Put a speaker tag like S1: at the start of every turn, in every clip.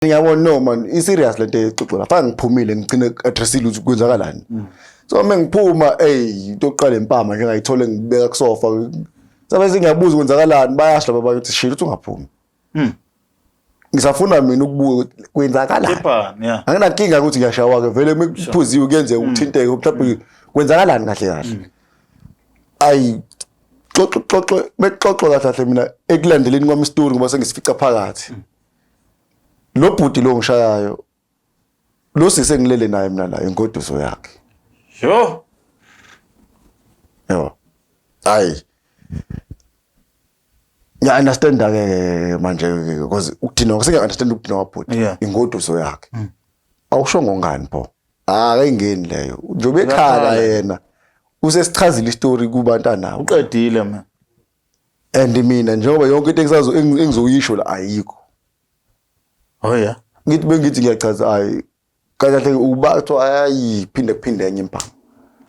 S1: Ngiyabona, no man, i-serious lento exoxo lapha. Ngiphumile, ngigcine addressile ukuthi kwenzakalani. So uma ngiphuma, ey, into yokuqala impama nje ngayithola ngibeka kusofa. Sabe sengiyabuza kwenzakalani, bayasho laba bayothi shilo ukuthi ungaphumi. Ngisafuna mina ukubuka ukuthi kwenzakalani.
S2: Kepha yeah.
S1: Anginankinga ukuthi ngiyashawa ke vele, mekuphuziwe kuyenzeka ukuthinteke mhlawumbe. Kwenzakalani kahle kahle? Ayi, xoxo xoxo, bexoxo kahle kahle. Mina ekulandeleni kwami isitori, ngoba sengisifica phakathi, lo bhuti lo ngishayayo, lo sisi engilele naye mina la, ingoduso yakhe.
S2: Yo.
S1: Yebo, hayi, ngiya understand ke manje, because ukudinwa sengiy'a understand ukudinwa kwabhuti. Ingoduso yakhe, awusho ngongani pho? Akayingeni leyo njengoba ekhala.
S2: Uyakhala.
S1: Yena usesichazile isitori kubantana.
S2: Uqedile man.
S1: And mina njengoba yonke into engisazo engizoyisho la ayikho.
S2: Oh yeah.
S1: Ngithi bengithi ngiyachaza, hayi kahle kahle, uba kuthiwa ayi phinde kuphinde enye impama.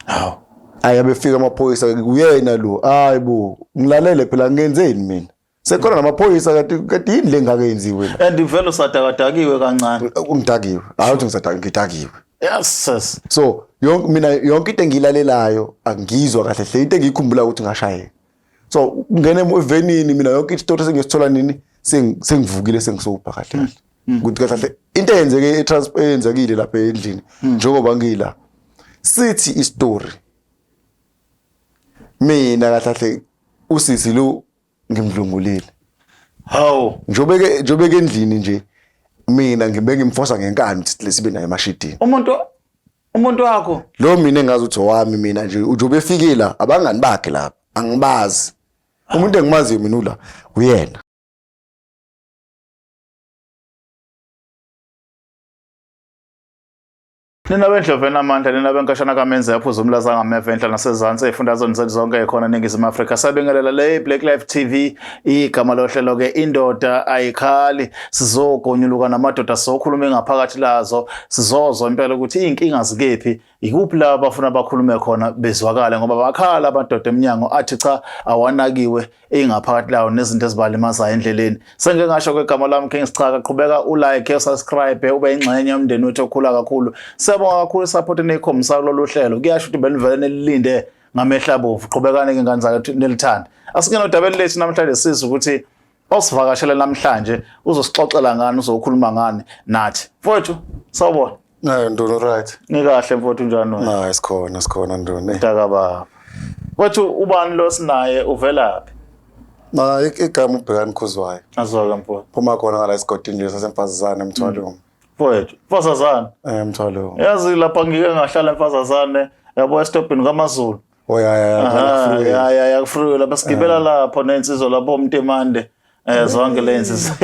S2: Hawu.
S1: Ayi, abefika amaphoyisa, uyena lo. Hayi bo, ngilalele phela, ngenzeni mina? Sekhona namaphoyisa, kanti kanti yini le ngake yenziwe la?
S2: And vele usadakadakiwe kancane.
S1: Ngidakiwe, hayi ukuthi ngisadaka, ngidakiwe.
S2: Yes sis.
S1: So yonke mina, yonke into engiyilalelayo angizwa kahle hle. Into engiyikhumbula ukuthi ngashayeka, so ungena evenini, mina yonke isitori sengisithola nini? Sengivukile, sengisoba kahle kahle, ukuthi kahle kahle into eyenzeke eyenzekile lapha endlini njengoba ngila. Sithi isitori, mina kahle kahle usisi lo ngimdlungulile.
S2: Hawu.
S1: Njobe ke endlini nje mina ngibe ngimfosa ngenkani ukuthi lesibe naye emashidini.
S2: Umuntu wakho.
S1: Lo mina engazi ukuthi owami mina nje, njengoba efikile la, abangani bakhe lapha angibazi. Umuntu engimaziyo mina ula uyena.
S2: Nina bendlovu enamandla, nina benkashana kamenze yaphuza umlaza ngameva enhla nasezansi ey'fundazweni zethu zonke ekhona eNingizimu Afrika. Sabingelela le Black Life TV, igama lohlelo ke Indoda Ayikhali. Sizogonyuluka namadoda, sizokhuluma ingaphakathi lazo, sizozwa impela ukuthi iy'nkinga zikephi, ikuphi la abafuna bakhulume khona bezwakale, ngoba bakhala amadoda emnyango athi cha, awanakiwe ingaphakathi lawo nezinto ezibalimazayo endleleni. Sengike ngasho kwegama lami King Sichaka, qhubeka ulike, usubscribe, ube ingxenye yomndeni wethu okhula kakhulu. Siyabonga kakhulu support eniyikhombisa kulolu hlelo. Kuyasho ukuthi benivele nilinde ngamehla abovu. Qhubekani ke ngane zakwethu nilithanda. Asingene odabeni lethu namhlanje, sizwe ukuthi osivakashele namhlanje uzosixoxela ngani, uzokhuluma ngani nathi. Mfowethu, sawubona.
S1: Nayo Ndono, right?
S2: Ngikahle mfowethu, njani wena?
S1: Hayi, sikhona, sikhona Ndono.
S2: Mntaka baba. Mfowethu, ubani lo sinaye, uvelaphi?
S1: Na igama uBhekani Khuzwayo.
S2: Azwake mfowethu.
S1: Phuma khona ngala esigodini nje sasemfazizane eMthwalume.
S2: Mfowethu, Mfazazane.
S1: Eh, Mthwalume.
S2: Yazi lapha ngike ngahlala emfazazane, yabo, esitobhini kaMaZulu.
S1: Oh ya ya ya.
S2: Aha, ya ya ya, kufruwe lapha sigibela lapho nensizwa lapho uMntimande. Zonke le nsizwa.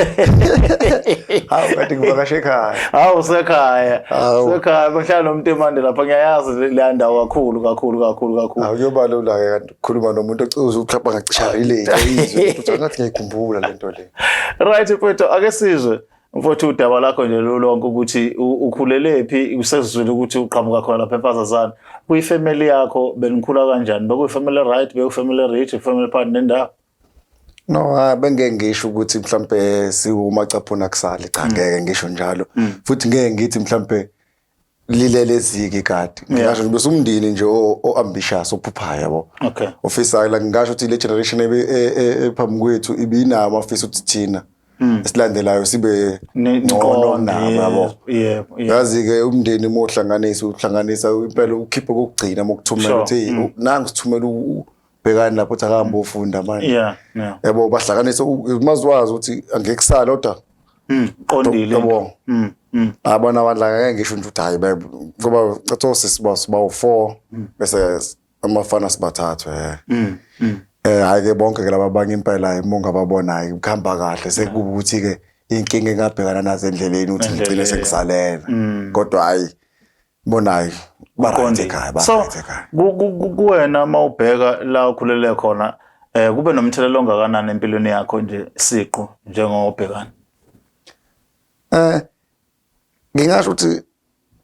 S1: Hawu, kade ngivakashe ekhaya.
S2: Hawu, sekhaya.
S1: Hawu.
S2: Sekhaya bahlala noMntimande lapha, ngiyayazi le ndawo kakhulu kakhulu kakhulu kakhulu.
S1: Hawu, kuyoba lula ke kanti ukukhuluma nomuntu ocuza uhlapha ngacisha relate izwe ukuthi ngathi ngiyikhumbula lento le.
S2: Right mfowethu, ake sizwe mfowethu udaba lakho nje lolonke ukuthi ukhulelephi, usezwile ukuthi uqhamuka khona lapha emfazazane. Kuyifamily yakho benikhula kanjani? Bekuyifamily right, bekuyifamily rich, ifamily phakathi nendawo?
S1: No, hayi, bengeke ngisho ukuthi mhlambe siwumacaphuna kusale, cha, ngeke ngisho njalo. Futhi ngeke ngithi mhlambe lilele eziki kade. Ngingasho nje bese umndeni nje o ambitious, ophuphayo, yabo. Ofisayo la, ngingasho ukuthi le generation ephambi kwethu ibinawo amafisa ukuthi thina esilandelayo sibe ngcono nabo, yabo. Yazi-ke umndeni uma uhlanganisa, uhlanganisa impela ukhiphe kokugcina uma ukuthumela ukuthi hey, nangu sithumela ubhekani lapho uthi akahambe ofunda manje. Yabo, bahlanganisa maziwazi ukuthi angeke kusale kodwa.
S2: Qondile.
S1: Yabo. Abona abantu la, ngeke ngisho nje ukuthi hayi ngoba cathi osisi bawu-four bese amafana sibathathu eh. Hayi ke, bonke ke laba abanye impela uma ungababona, hayi, kuhamba kahle. Sekuba ukuthi ke inkinga engabhekana nazo endleleni ukuthi ngigcine sengisalela. Kodwa hayi, bonayo ba right
S2: Qondile.
S1: ekhaya, ba
S2: So
S1: right ekhaya.
S2: kuwena uma ubheka la ukhulele khona, kube nomthelela ongakanani empilweni yakho nje siqu njengobhekani?
S1: Ngingasho ukuthi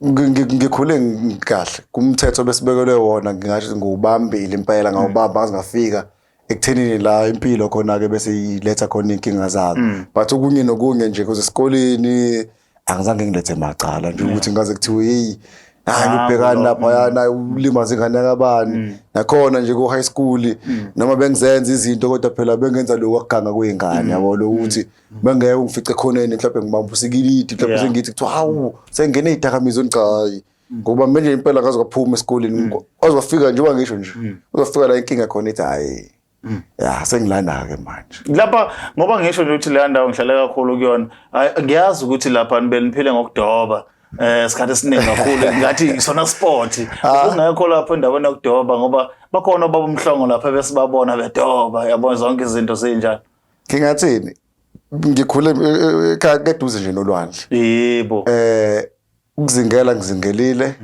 S1: ngikhule kahle kumthetho besibekelwe wona. Ngingasho ngiwubambile impela, ngawubamba ngaze ngafika ekuthenini la impilo khona ke bese iletha khona inkinga zayo, but okunye nokunye nje kuze esikoleni. Angizange ngilethe macala nje ukuthi ngaze kuthiwe hey, hayi, ubhekani lapha yana ulimaza ingane yakabani. Nakhona nje ku high school noma bengizenza izinto, kodwa phela bengenza lokho akuganga kwey'ngane, yabo, lokuthi bengeke ungifice khoneni mhlawumbe ngibamba usikilidi mhlawumbe sengithi kuthiwa hawu, sengene ey'dakamizweni. Cha, hayi, ngoba manje impela ngaze kwaphuma esikoleni, waze wafika njengoba ngisho nje, uzofika la inkinga khona ithi hayi, ya, sengilana-ke manje.
S2: Lapha ngoba ngisho nje ukuthi leya ndawo ngihlale kakhulu kuyona. Hayi, ngiyazi ukuthi lapha nibe niphile ngokudoba isikhathi esiningi kakhulu, ngathi sona sport kungekho lapho endaweni yokudoba, ngoba bakhona obaba uMhlongo lapha besibabona bedoba, yabona, zonke izinto zinjalo.
S1: Ngingathini, ngikhule ekhaya keduze nje nolwandle. Ukuzingela ngizingelile,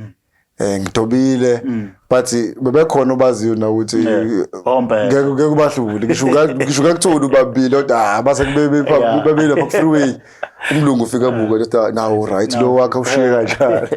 S1: ngidobile, but bebekhona obaziyo na ukuthi
S2: Ompela.
S1: ngeke kubahlule, ngisho ngakutholi ubambile, kodwa ah, base kube babili lapha ku-freeway, umlungu ufika buka just nawo, right, lo wakhe ushiye kanjalo,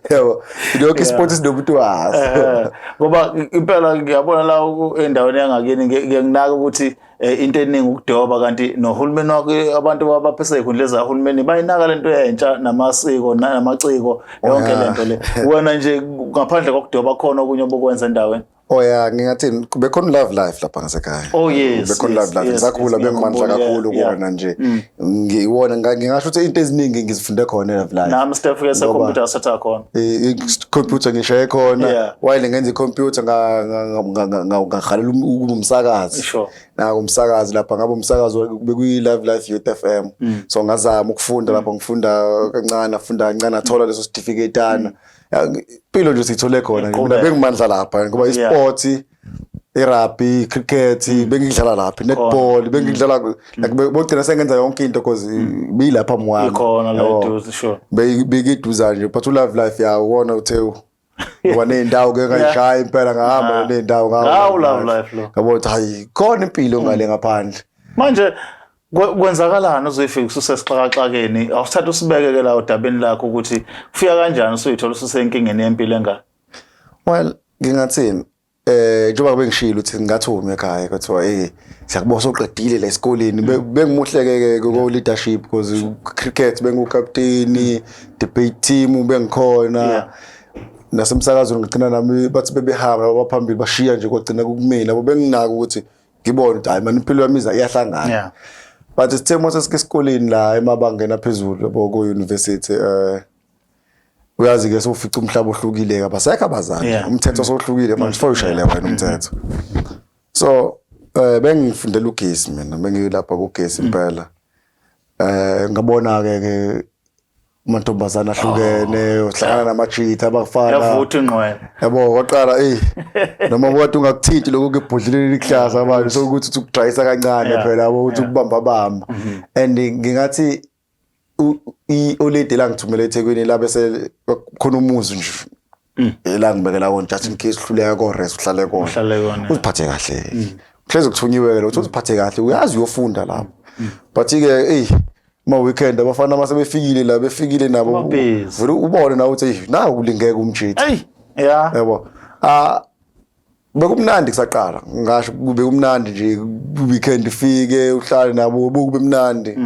S1: yabo, yonke isport sinomuntu waso.
S2: Ngoba impela ngiyabona la endaweni yangakini ngiye nginaka ukuthi into eningi ukudoba, kanti nohulumeni wakhe, abantu abaphese ey'khundleni zahulumeni bayinaka lento yentsha namasiko namaciko, yonke lento le. Wena nje ngaphandle kokudoba, khona okunye obukwenza endaweni?
S1: Oh ya, ngingathini, bekhona Love Life lapha ngasekhaya. Bekhona Love Life. Ngisakhula bengimandla kakhulu
S2: ngiyakhumbula,
S1: kuwona nje. Ngiwona ngingasho ukuthi into eziningi ngizifunde khona e-Love Life.
S2: Nami isitefu sekhompyutha satha khona.
S1: I-computer ngishaye khona. While ngenza i-computer ngahalela ukuba umsakazi. Nako umsakazi lapha, ngabe umsakazi bekuyi-Love Life Youth FM. So ngazama ukufunda lapha, ngifunda kancane, afunda kancane, athola leso certificate ana. Ya, impilo nje siyithole khona nje. Mina
S2: Iqhubeka.
S1: bengimandla lapha ngoba i-sport, i-rugby, cricket bengidlala lapha, netball bengidlala, like bogcina sengenza yonke into because biyilapha mwami.
S2: Ikhona la
S1: Yabo.
S2: eduze, sure.
S1: Bekuyiduza nje, but u-Love Life yawo wona uthe ngoba ney'ndawo ke ngayishaya impela, ngahamba ney'ndawo.
S2: Ngawo Love Life lo.
S1: Ngabona ukuthi hayi, khona impilo ngale ngaphandle.
S2: Manje kwenzakalani uzoyifika ususesixakaxakeni? Awusithatha usibeke ke la odabeni lakho ukuthi kufika kanjani usuyithola ususenkingeni yempilo engaka?
S1: Well, ngingathini, njengoba bengishilo ukuthi ngingathumi ekhaya kuthiwa siyakubona soqedile la esikoleni. Bengimuhle ke ko leadership because cricket bengukapteni, debate team bengikhona, nasemsakazweni ngigcina nami bathi bebehamba abaphambili bashiya nje, kwagcina kumina yabo, benginako ukuthi ngibone ukuthi hayi man, impilo yami iza iyahlangana. But sithe mase sike esikoleni la emabangeni aphezulu, yabo, ku university, uyazi ke sofica umhlaba ohlukile, abasekho abazali. Umthetho sohlukile manje, fanele ushayele wena umthetho. So bengifundela ugesi mina, bengilapha kugesi impela. Ngabona ke amantombazana ahlukene, uhlangana namajita abafana.
S2: Yavutha ingqwele.
S1: Yabo, waqala noma kodwa ungakuthinti lokho kebhodleleni lihlaza manje sokuthi uthi ukudrayisa kancane phela, yabo, ukuthi ukubamba bamba. And ngingathi i-oledi la ngithumele eThekwini la bese khona umuzi nje la ngibekela wona just in case uhluleka ko rest, uhlale kona.
S2: Uhlale kona.
S1: Uziphathe kahle, hleze kuthunyiwe ke lo, uziphathe kahle, uyazi uyofunda lapho. But ke ma weekend abafana mase befikile la, befikile nabo.
S2: Ba-busy.
S1: Vele ubone nawe ukuthi hey, naku kulingeka umjita.
S2: Hey, yeah.
S1: Yabo, ah, bekumnandi kusaqala, ngisho kube kumnandi nje, weekend ifike uhlale nabo, kube mnandi.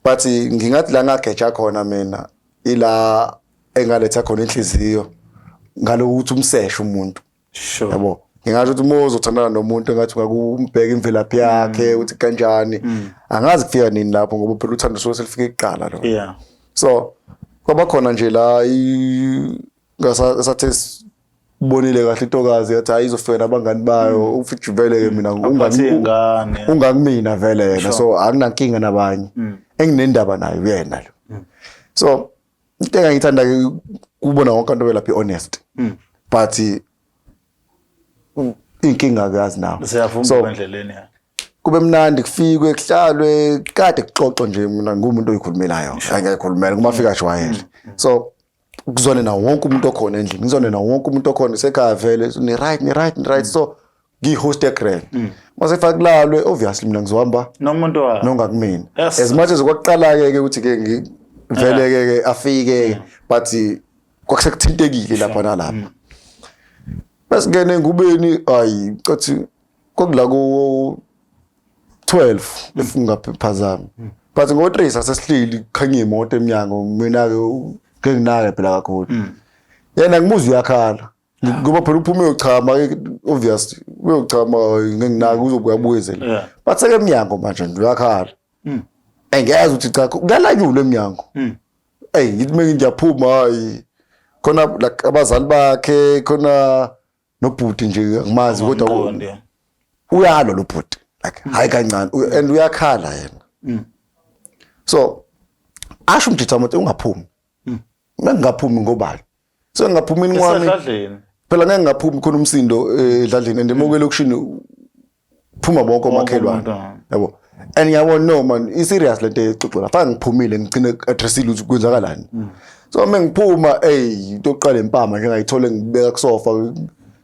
S1: But ngingathi la ngageja khona mina ila engaletha khona inhliziyo ngalokuthi umseshe umuntu. Yabo, ngingasho ukuthi uma uzothandana nomuntu, engathi ungakumbheka imvelaphi yakhe ukuthi kanjani. Angazi kufika nini lapho, ngoba phela uthando suke selifike kuqala lo. So kwaba khona nje la ngasathe bonile kahle intokazi, yathi hayi, izofika nabangani bayo, ufithi vele ke mina
S2: Aphathe ingane.
S1: Ungakumina vele yena, so akunankinga nabanye, enginendaba nayo uyena lo. So into engangithanda ke kubona wonke abantu belapha i-honest, but inkinga akazi nawo.
S2: Siyavuma
S1: So
S2: endleleni, ya.
S1: Kube mnandi, kufikwe, kuhlalwe, kade kuxoxwe nje. Mina ngumuntu oyikhulumelayo, angiyayikhulumela kuma fika jwayele, so kuzwane nawo wonke umuntu okhona endlini, ngizwane nawo wonke umuntu okhona sekhaya vele, ni right, ni right, ni right. So ngiyi-host egrand, mase faka kulalwe, obviously mina ngizohamba
S2: Nomuntu wakhe.
S1: Nongakumina. As much as kwakuqala-ke ke ukuthi ke vele ke ke afike, but kwakusekuthintekile lapha nalapha. Bese ngene engubeni, hayi, cathi kwakula ku 12 if ngingaphazami. But ngo-3 sasesihleli kukhanya imoto emnyango, mina-ke ngeke nginake phela kakhulu. Yena ngimuzwa uyakhala. Ngoba phela uphume uyochama, obvious uyochama, ngeke nginake, uzobuya abuyezele. But seke emnyango manje nje uyakhala. Engiyazi ukuthi cha, kuyalanyulwa emnyango. Ey, ngithi mina ngiyaphuma, hayi khona like abazali bakhe khona nobhuti nje angimazi, kodwa
S2: Umqondi, yeah.
S1: uyalwa lo bhuti, like hayi kancane, and uyakhala yena. So asho umjitha ukuthi ungaphumi. Mengingaphumi ngobani? So ngingaphumini kwami
S2: Esedladleni.
S1: Phela ngeke ngingaphumi, khona umsindo edladleni, and emoke elokishini phuma bonke omakhelwane.
S2: Umuntu.
S1: Yabo, and ngiyabona, no man, i serious lento exoxo lapha. Ngiphumile, ngigcine addressile ukuthi kwenzakalani. So uma ngiphuma, ey, into yokuqala empama nje ngayithola ngibeka kusofa.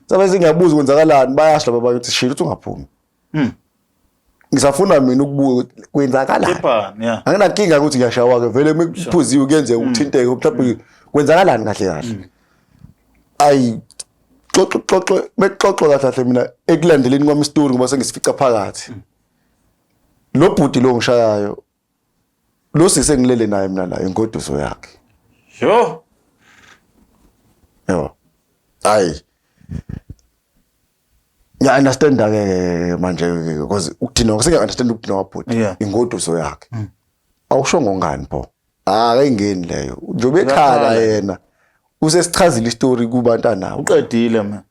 S1: Sabe sengiyabuza kwenzakalani, bayasho laba bakuthi shilo ukuthi ungaphumi. Ngisafuna mina ukubuka ukuthi kwenzakalani.
S2: Kepha, yeah.
S1: Anginankinga ukuthi ngiyashawa ke vele, mekuphuziwe kuyenzeka ukuthinteke mhlawumbe. Kwenzakalani kahle kahle? Ayi, xoxo xoxo, bexoxo kahle kahle. Mina ekulandeleni kwami isitori, ngoba sengisifica phakathi, lo bhuti lo ngishayayo, lo sisi engilele naye mina la, ingoduso yakhe.
S2: Yo.
S1: Yebo, hayi, ngiya understand ke manje, because ukudinwa sengiy'a understand ukudinwa kwabhuti. Ingoduso yakhe, awusho ngongani pho? Akayingeni leyo njengoba ekhala.
S2: Uyakhala.
S1: Yena usesichazile isitori kubantu anawo.
S2: Uqedile man.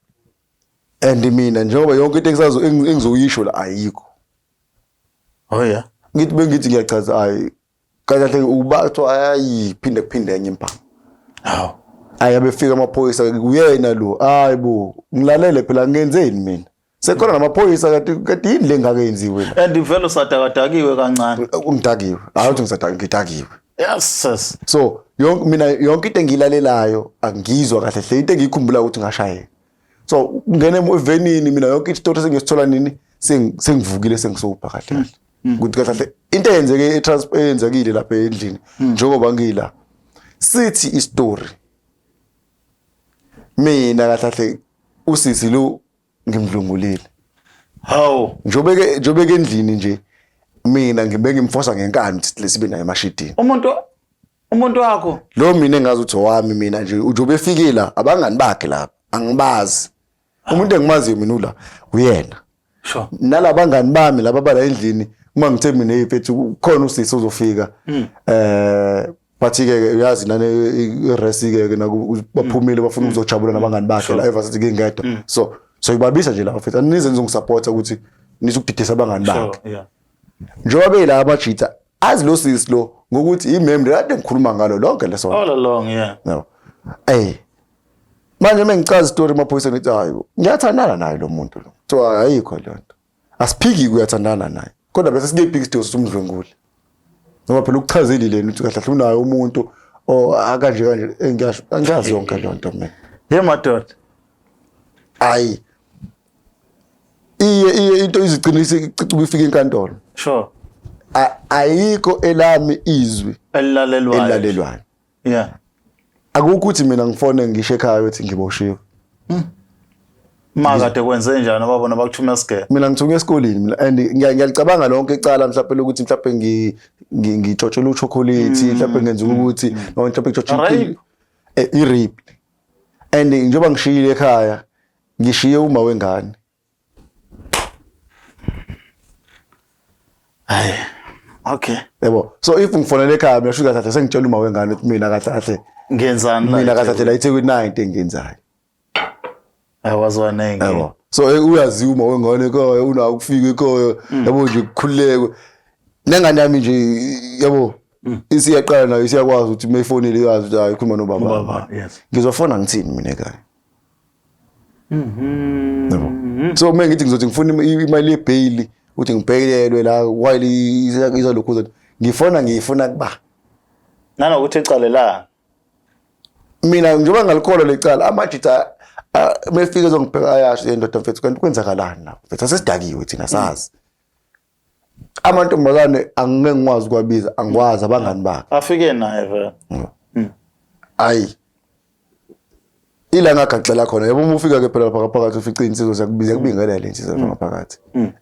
S1: And mina njengoba yonke into engisazo engizoyisho la ayikho.
S2: Oh yeah.
S1: Ngithi bengithi ngiyachaza, hayi kahle kahle uba kuthiwa ayi phinde kuphinde enye impama.
S2: Hawu.
S1: Ayi, abefika amaphoyisa, uyena lo. Hayi bo, ngilalele phela, ngenzeni mina? Sekhona namaphoyisa, kanti kanti yini le ngake yenziwe la?
S2: And vele usadakadakiwe kancane.
S1: Ngidakiwe, hayi ukuthi ngisadakiwe, ngidakiwe.
S2: Yes, sis.
S1: So yonke mina, yonke into engiyilalelayo angizwa kahle hle. Into engiyikhumbula ukuthi ngashayeka, so ungena evenini, mina yonke isitori sengisithola nini? Sengivukile, sengisoba kahle kahle ukuthi kahle kahle into eyenzeke eyenzekile lapha endlini njengoba ngila. Sithi isitori, mina kahle kahle usisi lo ngimdlungulile.
S2: Hawu.
S1: Njobe ke endlini nje mina ngibe ngimfosa ngenkani ukuthi lesibe naye emashidini.
S2: Umuntu wakho.
S1: Lo mina engazi ukuthi owami mina nje, njengoba efikile la, abangani bakhe lapha angibazi. Umuntu engimaziyo mina ula uyena. Nalabangani bami laba bala endlini, uma ngithe mina, hey mfethu, kukhona usisi ozofika, but ke uyazi nane i-res ke naku baphumile, bafuna ukuzojabula nabangani bakhe la evarsity, ngingedwa. So ibabisa nje lapha, mfethu, anize nizongisupporta ukuthi nizokudidisa abangani bakhe. Njengoba beyila amajitha azi lo sisi lo ngokuthi imemri kade ngikhuluma ngalo lonke leso.
S2: All along, yeah.
S1: No. Ey. Manje mengichaza isitori emaphoyiseni, ngithi hayi, ngiyathandana naye lo muntu lo. Kuthiwa ayikho leyo nto. Asiphiki kuyathandana naye. Kodwa bese sikephiki isidingo sokumdlwengula. Ngoba phela ukuchazile lena ukuthi kahle kahle unayo umuntu o akanje kanje, engiyasho angiyazi yonke leyo nto mina.
S2: Ye madoda.
S1: Ayi. Iye iye into izigcina ifika enkantolo. Ayikho elami izwi
S2: Elilalelwayo.
S1: Elilalelwayo. Akukho ukuthi mina ngifone ngisho ekhaya ukuthi ngiboshiwe.
S2: Ma kade kwenze njani babona bakuthuma esigele?
S1: Mina ngithunywe esikoleni mina, and ngiyalicabanga lonke icala mhlawumbe lokuthi mhlawumbe ngitshotshela uchocolate, mhlawumbe ngenza ukuthi noma mhlawumbe ngitshotshela
S2: Rape.
S1: I-rape. And njengoba ngishiyile ekhaya, ngishiye uma wengane.
S2: Hayi. Okay.
S1: Yabo, so if ngifonele ekhaya mina, shuka kahle sengitshela uma wengane ukuthi mina kahle kahle
S2: Ngenzani la?
S1: Mina kahle kahle la eThekwini nayo into engiyenzayo.
S2: Awazwana inkinga.
S1: Yabo, so uyaziwa uma wengane ekhaya, unako ukufika ekhaya, yabo nje kukhululekwe nengane yami nje, yabo, isiyaqala nayo, isiyakwazi ukuthi uma ifonile iyazi ukuthi hayi, ikhuluma nobaba.
S2: Ubaba, yes.
S1: Ngizofona ngithini mina ekhaya? Yabo, so uma ngithi ngizothi ngifuna imali yebheyili ukuthi ngibhekelelwe la while izalokhu ngifona, ngiyifuna kuba
S2: Nanokuthi icale la.
S1: Mina njengoba ngalikholwa lecala, amajita mefika ezongibheka ayasho, "Indoda mfethu, kanti kwenzakalani lapho mfethu? Asesidakiwe thina, sazi amantombazane, angeke ngikwazi ukwabiza, angikwazi abangani bakhe."
S2: Afike naye vele.
S1: Ayi, Ila ngagaxela khona, yabo, uma ufika ke phela lapha phakathi ufica insizwa ziyakubiza, yakubingelela insizwa lapha ngaphakathi,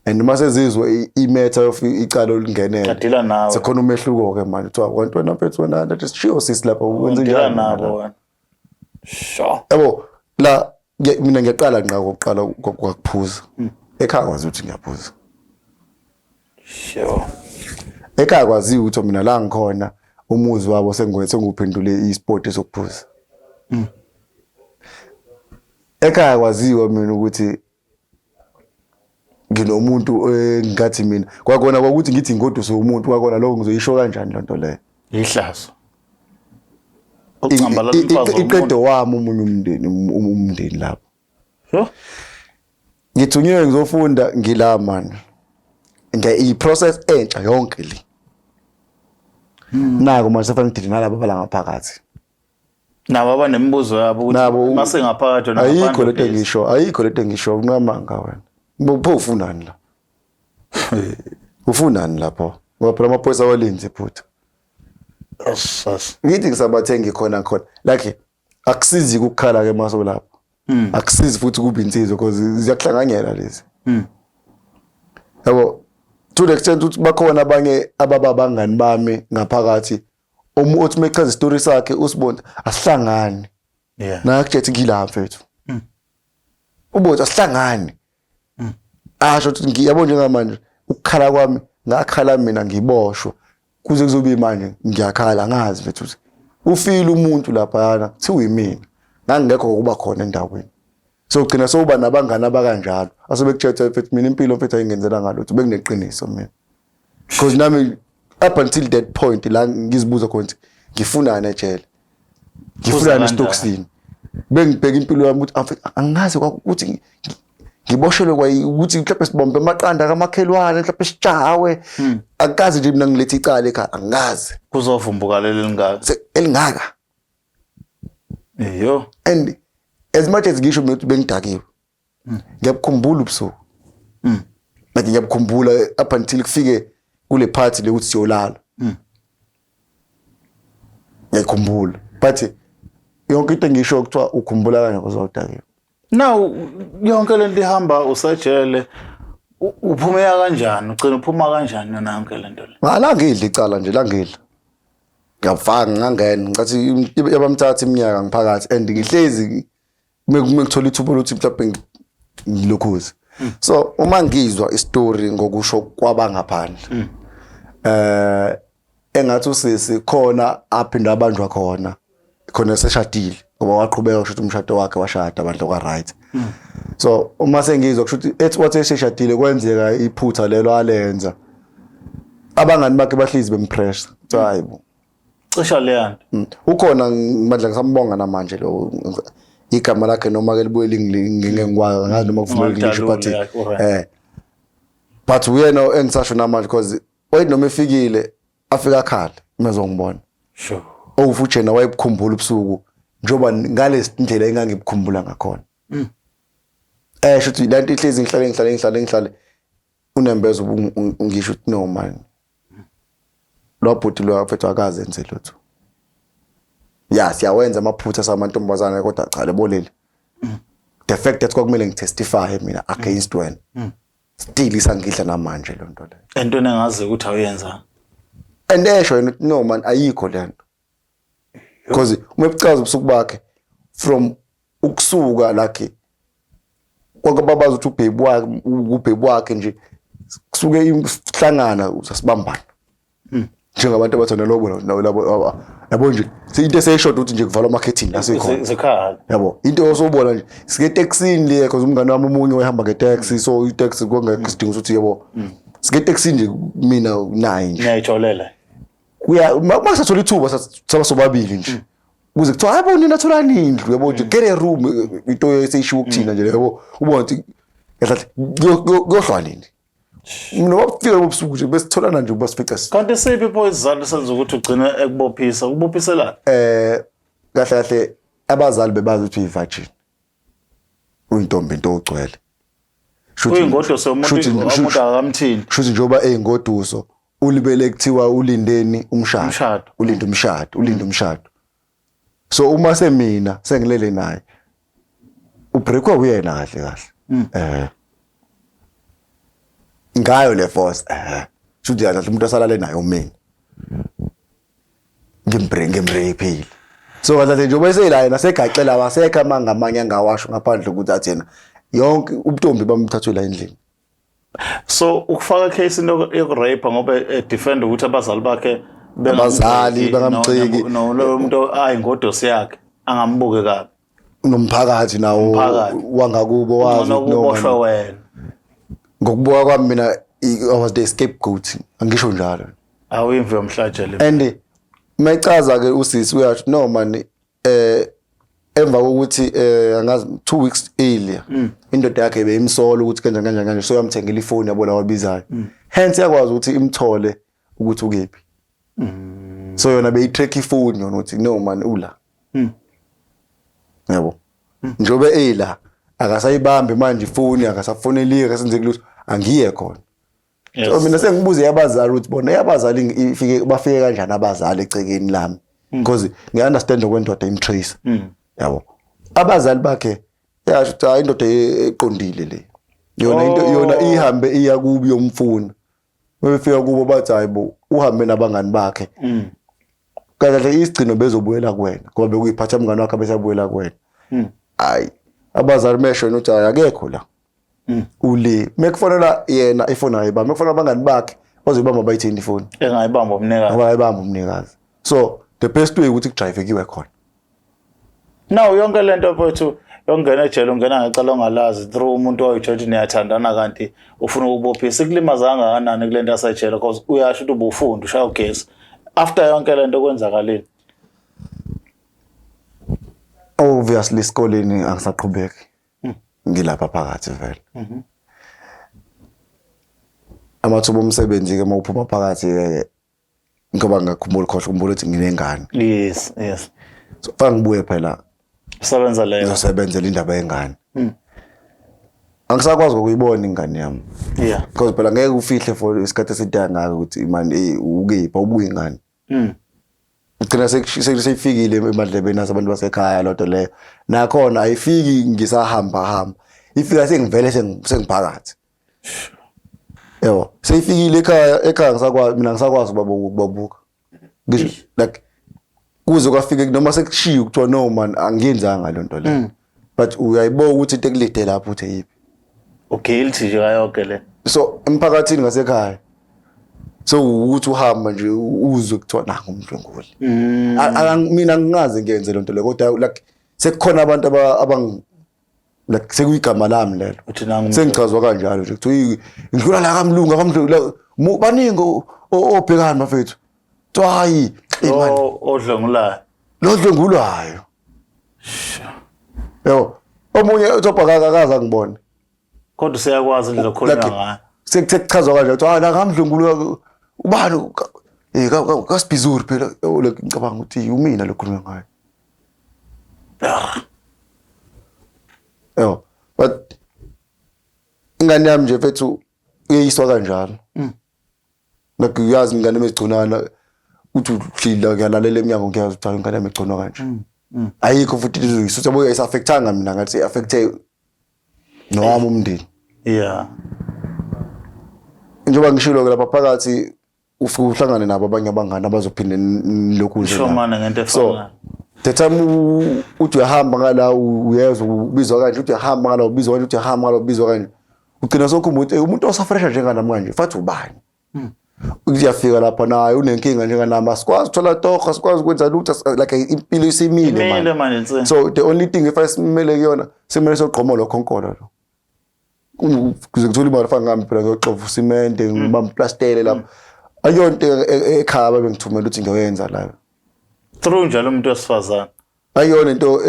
S1: and uma sezizwe i-matter of icala olingenele,
S2: Adila nawe.
S1: Sekhona umehluko ke manje, kuthiwa kanti wena mfethu, wena that is sure sisi lapha wenze
S2: Udila
S1: njani
S2: nabo wena. Sure.
S1: Yabo, la mina ngiyaqala nqa kokuqala kwakuphuza ekhaya, kwazi ukuthi ngiyaphuza. Ekhaya kwaziwa ukuthi mina la ngikhona umuzi wabo senguphendule isport sokuphuza. Ekhaya kwaziwa mina ukuthi nginomuntu, engathi mina kwakona kwakuthi ngithi ingoduso umuntu kwakona lokho, ngizoyisho kanjani lonto leyo?
S2: Ihlazo. Ucambalala umfazi womuntu.
S1: Iqedo wami omunye umndeni lapho.
S2: Sure.
S1: Ngithunyiwe ngizofunda, ngila manje nge i-process entsha yonke le, nako manje sefanele ngidile nalabo abala ngaphakathi.
S2: Nabo abanemibuzo yabo ukuthi
S1: Nabo
S2: mase ngaphakathi wena
S1: ayikho
S2: ngaphandle
S1: lento
S2: busy.
S1: engisho, ayikho lento engisho, unqamanga wena. Pho ufunani la? Ufunani lapho? Ngoba phela amaphoyisa awalenzi iphutha.
S2: Yes.
S1: Ngithi ngisabathengi khona khona, like akusizi ukukhala ke maso lapho, akusizi futhi kuba insizwa because ziyakuhlanganyela lezi, yabo, to the extent ukuthi bakhona abanye ababa abangani bami ngaphakathi, othi mechaza isitori sakhe usibona asihlangani. Nakutshela ngila mfethu, ubona asihlangani, asho ukuthi ngiyabo njengamanje ukukhala kwami ngakhala mina ngiboshwa kuze kuzobe manje ngiyakhala, ngazi mfethu ukuthi ufile umuntu laphayana kuthiwa yimina, ngangingekho ngokuba khona endaweni. So ugcina sowuba nabangani abakanjalo asebekutshela, mfethu, mina impilo mfethu ayingenzela ngalutho, bekuneqiniso mina, because nami up until that point la ngizibuza khona ukuthi ngifunani ejele, ngifunani
S2: kanjani?
S1: esitokisini, bengibheka impilo yami ukuthi mfethu, angazi ukuthi ngiboshelwe kwa ukuthi mhlawumbe sibombe amaqanda kamakhelwane, mhlawumbe sitshawe, akukaze nje mina ngilethe icala ekhaya, angazi.
S2: Kuzovumbuka leli lingaka.
S1: Elingaka.
S2: Iyo.
S1: And as much as ngisho mina ukuthi bengidakiwe, ngiyabukhumbula ubusuku, like ngiyabukhumbula up until kufike kule party le ukuthi siyolala, ngiyakhumbula, but yonke into engisho kuthiwa ukhumbula kanje uzawudakiwe.
S2: Now yonke lento ihamba usejele, uphumeka kanjani? Ugcina uphuma kanjani yona yonke lento le?
S1: Ngala ngidla icala nje la ngidla, ngiyafaka ngangena, ngicathi yabamthatha iminyaka ngiphakathi and ngihlezi mekuthola ithuba lokuthi mhlawumbe ngilokhuze. So uma ngizwa istory ngokusho kwabangaphandle, engathi usisi khona aphinda abanjwa khona khona seshadile, ngoba waqhubeka kusho ukuthi umshado wakhe washada abantu kwa right. So uma sengizwa kusho ukuthi ethi wathi eseshadile kwenzeka iphutha lelo alenza, abangani bakhe bahlezi bempressure, kuthiwa hayi bo.
S2: Cisha leya nto.
S1: Ukhona mandla, ngisambonga namanje lo, igama lakhe noma ke libuye ngeke ngikwazi, ngazi noma kuvumelekile ngisho, but
S2: Ungalidaluli, alright.
S1: But uyena engisasho namanje because wayethi noma efikile afika akhala uma ezongibona. Owu, futhi yena wayebukhumbula ubusuku njengoba ngale ndlela engangibukhumbula ngakhona. Esho ukuthi lento ihlezi ngihlale ngihlale ngihlale ngihlale unembeza ngisho ukuthi no man, lo bhuti lo mfethu akaze enze lutho. Ya, siyawenza amaphutha samantombazane, kodwa cha, leboleli, the fact that kwakumele ngitestify mina against wena, still isangidla namanje lo nto leyo.
S2: Entweni engazi ukuthi awuyenza.
S1: And esho yena ukuthi no man, ayikho le nto, because uma ebucaza ubusuku bakhe from ukusuka lakhe konke babazi ukuthi ubhebi wakhe, ubhebi wakhe nje kusuke ihlangana sasibambana njengabantu abathanda lobo labo, yabo nje into eseyishoda ukuthi nje kuvalwa amakhethini la sekhona.
S2: Zikhala.
S1: Yabo, into osobona nje sike etekisini le, because umngane wami omunye wayehamba ngeteksi, so iteksi kwangekho isidingo sokuthi, yabo, sike etekisini nje mina naye nje.
S2: Niyayijolela.
S1: Kuya uma sathola ithuba saba sobabili nje kuze kuthiwa hayi bo, nina tholani indlu, yabo nje, get a room, into eseyishiwo kuthina nje, yabo, ubona ukuthi kahle kuyohlwa nini mina wafika lobusuku nje besitholana nje basifica
S2: Kanti siphi pho isizathu senza ukuthi ugcine ekubophisa? Ukubophiselani?
S1: Kahle kahle abazali bebazi ukuthi uyi-virgin, uyintombi into ogcwele.
S2: Uyingodoso yomuntu, umuntu akamthini.
S1: Shuthi njengoba eyingoduso ulibele kuthiwa ulindeni umshado.
S2: Umshado.
S1: Ulinde umshado, ulinde umshado. So uma semina sengilele naye Ubreakwa uyena kahle kahle. Ngayo le force shuthi kahle umuntu asalale naye umina. Ngimbring ngimrapeile. So kahle nje njengoba eseyila yena segaxela wasekho amanga amanye angawasho ngaphandle ukuthi athi yena yonke ubuntombi bamthathwe la endlini.
S2: So ukufaka case into yoku-rape ngoba edefend ukuthi abazali bakhe
S1: Abazali bengamgxeki.
S2: No muntu ayingodosi yakhe angambuke kabi.
S1: Nomphakathi nawo
S2: Umphakathi.
S1: wangakubo wazi
S2: Ngcono
S1: ukuthi no,
S2: kuboshwe
S1: man,
S2: wena.
S1: Ngokubuka kwami mina I was the scapegoat, angisho njalo.
S2: Awimvu yomhlatshelo.
S1: And mayichaza ke usisi uyasho, no man, emva kokuthi angazi 2 weeks earlier indoda yakhe beyimsola ukuthi kanjani kanjani kanje, so yamthengela ifoni yabo lawa abizayo, hence yakwazi ukuthi imthole ukuthi ukephi. So yona beyitrack ifoni yona ukuthi no man, ula yabo njengoba eyila akasayibambi manje ifoni, akasafoneli, akasenzeki lutho, angiye khona. So mina sengibuze abazali ukuthi bona abazali ifike bafike kanjani abazali ecekeni lami, because ngiya-understand okwendoda imtrace yabo abazali bakhe, yasho ukuthi hayi, indoda eqondile le yona into yona ihambe iya kubi yomfuna. Befika kubo bathi hayi bo, uhambe nabangani bakhe kahle kahle, isigcino bezobuyela kuwena ngoba bekuyiphatha umngani wakhe besabuyela kuwena. Hayi, abazali mesho yena ukuthi hayi, akekho la, ule mekufonela yena ifoni ayibamba, mekufonela abangani bakhe bazoyibamba bayithini ifoni
S2: Engayibamba umnikazi.
S1: Ngoba ayibamba umnikazi. So the best way ukuthi kudrive kiwe khona.
S2: Now yonke lento mfowethu yokungena ejele, ungena ngecala ongalazi through umuntu oyitshela ukuthi niyathandana kanti ufuna ukubophisa, ikulimaza kangakanani kule nto yasejele? Because uyasho ukuthi ubufunda ushaya ugesi. After yonke lento kwenzakalile?
S1: Obviously esikoleni angisaqhubeki, ngilapha phakathi vele. Amathuba omsebenzi ke uma uphuma phakathi ke, ngoba ngakhumbula, khohlwa ukhumbula ukuthi nginengane. So fanele ngibuye phela.
S2: Usebenza leyo.
S1: Ngizosebenzela indaba yengane. Angisakwazi ukuyibona ingane yami because phela ngeke ufihle for isikhathi eside kangaka ukuthi man, ukephi, awubuye ingane. Ugcina seyifikile emadlebeni asabantu basekhaya lodwa leyo, nakhona ayifiki ngisahamba hamba, ifika sengivele sengiphakathi yabo, seyifikile ekhaya. Ekhaya ngisakwazi mina, ngisakwazi ukubabuka ngisho like kuze kwafike noma sekushiya kuthiwa no man, angiyenzanga le nto le, but uyayiboka ukuthi into ekulide lapho uthi yiphi.
S2: Uguilty nje kayonke le.
S1: So emphakathini ngasekhaya so ukuthi uhamba nje uzwe kuthiwa nangu umdlwenguli. Mina ngingaze ngiyenze lento le, kodwa like sekukhona abantu abang like sekuyigama lami lelo.
S2: Uthi nangu.
S1: Sengichazwa kanjalo nje, kuthiwa ngidlula la kamlungu akamdlula, baningi obhekani bafethu, kuthiwa hayi, eh, man,
S2: Lo odlwengulayo.
S1: Lo dlwengulwayo yabo, omunye uthi akaze angibone.
S2: Kodwa useyakwazi indlela okhulunywa
S1: Like,
S2: ngayo.
S1: Sekuchazwa kanje, kuthiwa la kamdlwengulu ubani, kasibhizuri phela. Oh, like ngicabanga ukuthi umina lo khulunywa ngayo yabo, but ingane yami nje mfethu uyeyiswa kanjalo. Like uyazi ingane emegconana uthi uhlila, ngiyalalela emnyango, ngiyazi ukuthi hayi, ingane yami egconwa kanje ayikho futhi izoyisa ukuthi yabo ayisa-affectanga mina, ngathi i-affecte nowami umndeni. Njengoba ngishilo-ke lapha phakathi ufike uhlangane nabo abanye abangani abazophinde nilokhu nje nabo.
S2: Shomana ngento
S1: So
S2: efanayo.
S1: The time uthi uyahamba ngala uyezwa ubizwa kanje, uthi uyahamba ngala ubizwa kanje, uthi uyahamba ngala ubizwa kanje, ugcina sokhumbula ukuthi, umuntu osafresha njenganami kanje fathi ubani? Uyafika lapha naye unenkinga njenganami, asikwazi ukuthola torho, asikwazi ukwenza lutho, like impilo isimile.
S2: Imile
S1: manje.
S2: Manje nsi.
S1: So the only thing if simele kuyona, simele sogqomo lokho nkolo lo kuze ngithole imali, fana ngami phela ngiyoxova usimente, ngibamplastele lapha, ayonto ekhaya babengithumela ukuthi ngiyoyenza la.
S2: Through njalo umuntu wesifazane.
S1: Ayona into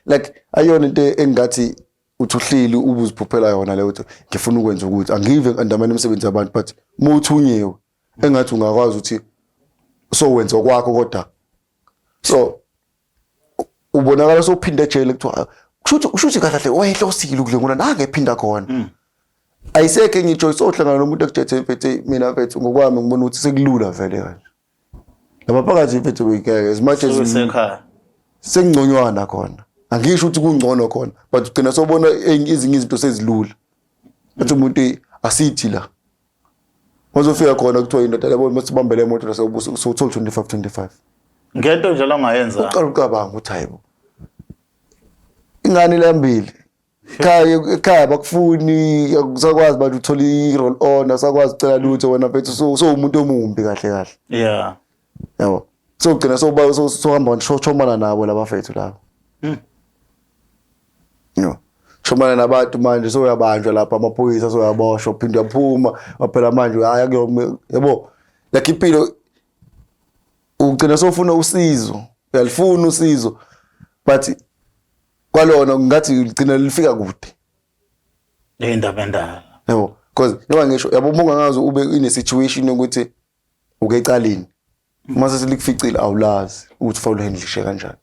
S1: like ayona into engathi uthi uhleli ubuziphuphela yona leyo ukuthi ngifuna ukwenza ukuthi angive andamane imisebenzi yabantu, but uma uthunyiwe engathi ungakwazi ukuthi so wenza okwakho, kodwa so ubonakala sowuphinda ejele, kuthiwa kushuthi kahle kahle wayehlosile ukudlwengula nange ephinda khona. Ayisekho enye ichoice, sohlangana nomuntu ekuthethe mfethu. Mina mfethu ngokwami ngibona ukuthi sekulula vele kanje lapha phakathi mfethu, ngeke as much as
S2: Usekhaya.
S1: Sengconywana khona. Angisho ukuthi kungcono khona, but ugcina sobona ezinye izinto sezilula. Athi umuntu asithi la. Wazofika khona kuthiwa indoda yabo masibambele imoto la sewuthola 25 25.
S2: Ngento nje la ongayenza.
S1: Uqala ucabanga ukuthi hayibo. Ingane lambili. Ekhaya ekhaya bakufuni akusakwazi manje uthola i-roll on asakwazi ucela lutho wena mfethu sowumuntu omumbi kahle kahle.
S2: Yeah.
S1: Yabo. So ugcina soba sohamba shomana nabo labafethu laba. No. Shomana nabantu manje soyabanjwa lapha amaphoyisa soyaboshwa uphinde uyaphuma waphela manje hayi akuyoma yabo. Like impilo ugcina sofuna usizo. Uyalifuna usizo but kwalona ngathi ligcina lifika kude.
S2: Indaba endala.
S1: Yabo. Because njengoba ngisho yabo uma ungangazi ube ine situation yokuthi uke ecaleni uma sesilikuficile awulazi ukuthi fanele uhandlishe kanjani.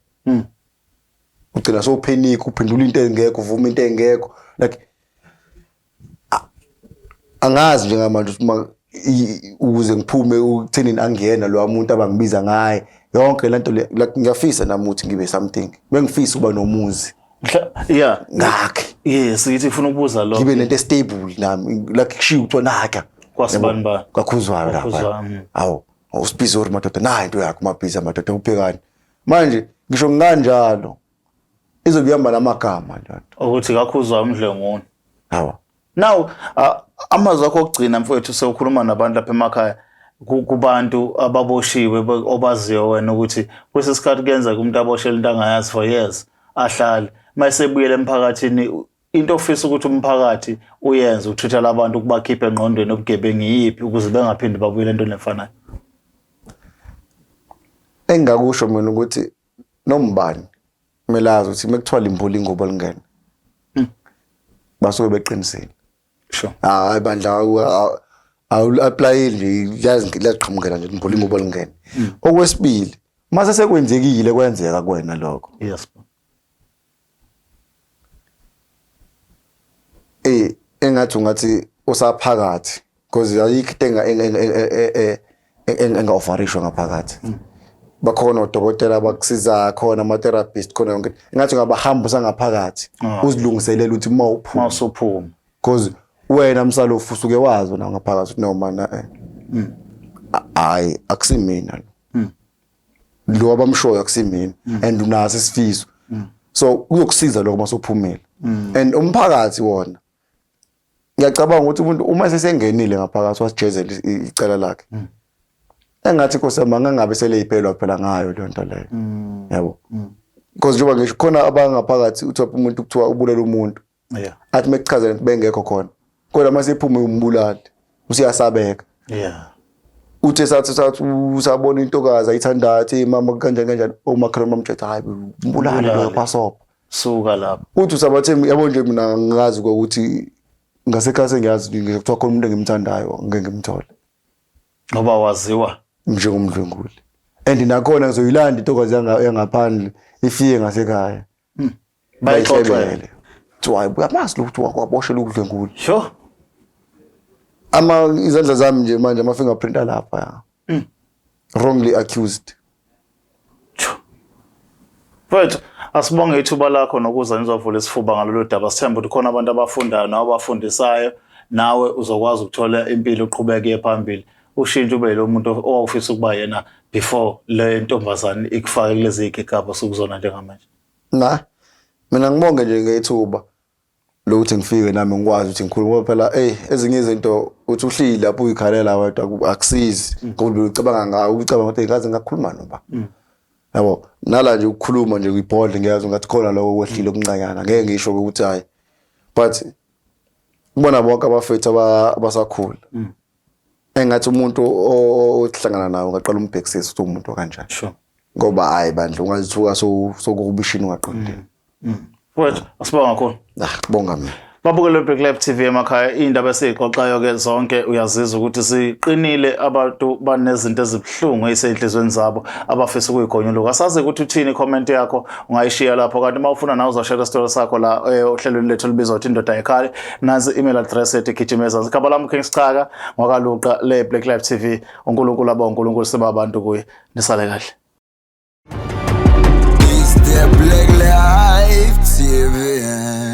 S1: Ugcina sowuphenika uphendula into engekho uvuma into engekho like angazi njengamanje ukuthi uma ukuze ngiphume ukuthenini angiyena lo muntu abangibiza ngaye yonke lento le like ngiyafisa nami ukuthi ngibe something bengifisa ukuba nomuzi
S2: Yeah.
S1: Ngakhe.
S2: Yes, ngithi ngifuna ukubuza lokho.
S1: Ngibe nento stable nami like kushiya kuthiwa nakha.
S2: Kwasibani ba?
S1: Kwakhuzwayo lapha. Awu, usibhizi madoda nayi into yakho mabhizi madoda ubhekani. Manje ngisho ngikanjalo izobe ihamba namagama lento.
S2: Ukuthi kakhuzwayo umdlenguni.
S1: Hawa.
S2: Now amazwi akho okugcina mfowethu sewukhuluma nabantu lapha emakhaya kubantu ababoshiwe obaziyo wena ukuthi kwesinye isikhathi kuyenzeka umuntu aboshele into angayazi for years ahlale mayesebuyele emphakathini into ofisa ukuthi umphakathi uyenze ukuthuthela abantu ukubakhipha engqondweni obugebengu yiphi ukuze bengaphindi babuyele entweni efanayo?
S1: Engingakusho mina ukuthi nombani kumele azi ukuthi mekuthiwa limbula ingubo lingene basuke beqinisile.
S2: Sure.
S1: Hayi bandla awu-applyeli nje liyaziqhamukela nje limbula ingubo lingene. Okwesibili mase sekwenzekile kwenzeka kuwena lokho.
S2: Yes.
S1: Eh engathi ungathi usaphakathi because ayikho into enga-offerishwa ngaphakathi. Bakhona odokotela abakusizayo khona ama-therapist khona yonke engathi ungabahamba usangaphakathi uzilungiselele ukuthi uma uphuma
S2: mawusuphuma
S1: because wena msalofu usuke wazi wena ngaphakathi ukuthi no mana hayi akusimina lo. Lo abamshoyo akusimina and unaso isifiso so kuzokusiza lokho masuphumile and umphakathi wona ngiyacabanga ukuthi umuntu uma sesengenile ngaphakathi wasijezela icala lakhe engathi Nkosi yami angangabe seleyiphelwa phela ngayo leyo nto leyo yabo because njengoba ngisho khona abangaphakathi uthola umuntu kuthiwa ubulela umuntu athi mekuchazela ukuthi bengekho khona kodwa mase ephume umbulali usiyasabeka uthe sathi usabona intokazi ayithandayo athi mama kanjani kanjani omakhelwane bamtshela hayi umbulali loyo pasopha
S2: suka lapho
S1: uthi usabathe yabo nje mina ngazi ukuthi ngasekhaya sengiyazi ngisho kuthiwa khona umuntu engimthandayo ngeke ngimthole
S2: ngoba waziwa
S1: njengomdlwenguli and nakhona ngizoyilanda intokazi yangaphandle ifike ngasekhaya
S2: Bayixoxele.
S1: Kuthiwa hayi uyamazi lo ukuthi waboshela ukudlwengula.
S2: Sure.
S1: Ama izandla zami nje manje ama fingerprint alapha ya. Wrongly accused.
S2: Mfowethu, asibonge ithuba lakho nokuza nizovula isifuba ngalolu daba. Sithemba ukuthi khona abantu abafundayo nawe abafundisayo, nawe uzokwazi ukuthola impilo uqhubeke uye phambili. Ushintshe ube lo muntu owawufisa ukuba yena before le ntombazane ikufake kulezi zigigaba osukuzona njengamanje.
S1: Na mina ngibonge nje ngethuba lokuthi ngifike nami ngikwazi ukuthi ngikhulume ngoba phela ey ezinye izinto uthi uhleli lapho uyikhalela wedwa akusizi ngoba ucabanga ngawo ucabanga ukuthi ngaze ngakhuluma noba yabo nala nje ukukhuluma nje kuyibhodle ngiyazi ngathi khona lokho kwehlile okuncanyana ngeke ngisho ukuthi hayi but kubona bonke abafethu abasakhula engathi umuntu ohlangana nawe ungaqala umbhekisise ukuthi umuntu kanjani
S2: Sure.
S1: ngoba hayi bandla ungazithuka sokubishini ungaqondile.
S2: Mfowethu, asibonga kakhulu.
S1: Ah, kubonga mina.
S2: Babukele Black Life TV emakhaya indaba esiyixoxayo ke zonke uyazizwa ukuthi siqinile abantu banezinto ezibuhlungu ezisenhlizweni zabo abafisa ukuyigonyuluka. Asazi ukuthi uthini comment yakho ungayishiya lapho kanti uma ufuna nawe uzoshare isitori sakho la ohlelweni lethu olubizwa ukuthi indoda ekhaya nansi email address yethu igijima ezansi. Igama lami King Schaka ngwakaluqa le Black Life TV. uNkulunkulu aba uNkulunkulu siba abantu kuye. Nisale kahle.
S3: Is there The Black Life TV.